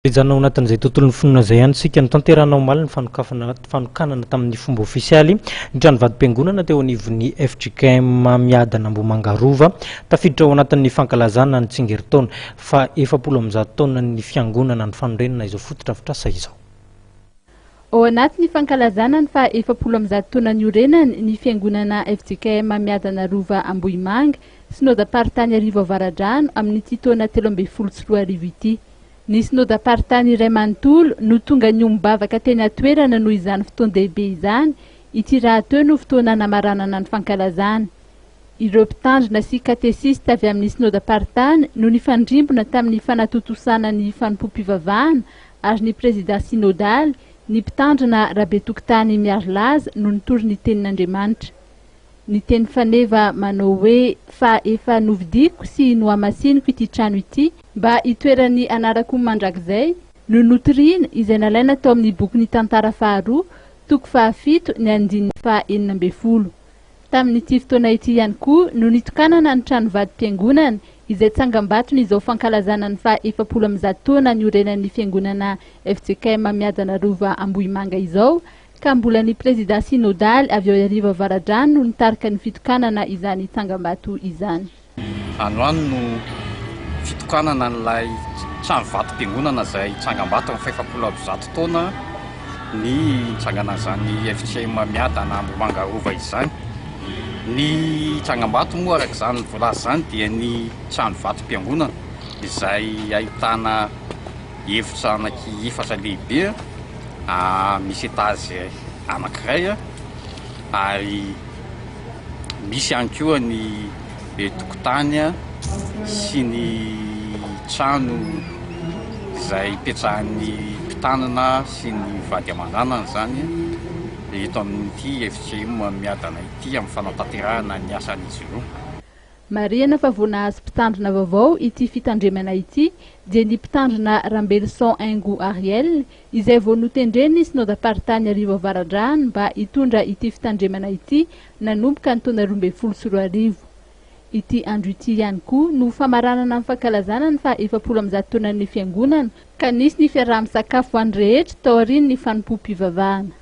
Hijanona ao anatin'izay tontolon'ny finoana izay ihany isika. Notanterahina omaly ny fanokafana fanokanana tamin'ny fomba ofisialy ny trano vadim-piangonana teo anivon'ny fjkm Miadana Ambohimanga Rova. Tafiditra ao anatin'ny fankalazana ny tsingerin-taona faha 140 taonan'ny fiangonana ny fanorenana izao fotodrafitrasa izao. Ao anatin'ny fankalazana ny faha 140 taona niorenany ny fiangonana fjkm Miadana Rova Ambohimanga, Synodam-paritany Iarivo Avaradrano amin'ity taona 2013 ity. Ny Synodam-paritany iray manontolo no tonga niombom-bavaka teny an-toerana noho izany fotoan-dehibe izany, ity rahateo no fotoana namaranana ny fankalazana. Ireo mpitandrina sy katesista avy amin'ny Synodam-paritany no nifandrimbona tamin'ny fanatontosana ny fanompoam-pivavahana ary ny prezida synodaly, ny mpitandrina Rabetokotany Miarilaza no nitory ny tenin'Andriamanitra. Ny teny faneva manao hoe, Fa efa novidiako sy nohamasiniko ity trano ity mba hitoeran'ny anarako mandrakizay, no notorina, izay nalaina tao amin'ny bokin'ny Tantara faharoa, toko fahafito, ny andininy faha 16. Tamin'ity fotoana ity ihany koa no nitokanana ny trano vadim-piangonana, izay tsangambaton'izao fankalazana ny faha 140 taona niorenan'ny fiangonana fjkm Miadana Rova Ambohimanga izao, ka mbola ny prezida synodaly avy ao Iarivo Avaradrano no nitarika ny fitokanana izany tsangambato izany. Androany no fitokanana an'ilay trano vatom-piangonana izay tsangambato amin'ny fahefapolo amby zato taona ny nitsanganan'izany FCM Miadana Ambohimanga Rova izany. Ny tsangambato moa araka izany voalaza izany dia ny trano vatom-piangonana izay ahitana efitra anaky efatra lehibe misy étage anankiray ary misy ihany koa ny tokotany sy ny trano izay ipetrahan'ny mpitandrina sy ny vady aman-janany izany eto amin'ity FCM Miadana ity amin'ny fanatanterahana ny asan'izy ireo. Marihana fa vao nahazo mpitandrina vaovao ity fitandremana ity dia ny mpitandrina Rambelison Haingo Ariel izay vao notendren'ny Synodam-paritany Iarivo Avaradrano mba hitondra ity fitandremana ity nanomboka ny taona 2012. Ity andro ity ihany koa no famaranana ny fankalazana ny faha 140 taonan'ny Fiangonana ka nisy ny fiaraha-misakafo ho an'ny rehetra taorian'ny fanompoam-pivavahana.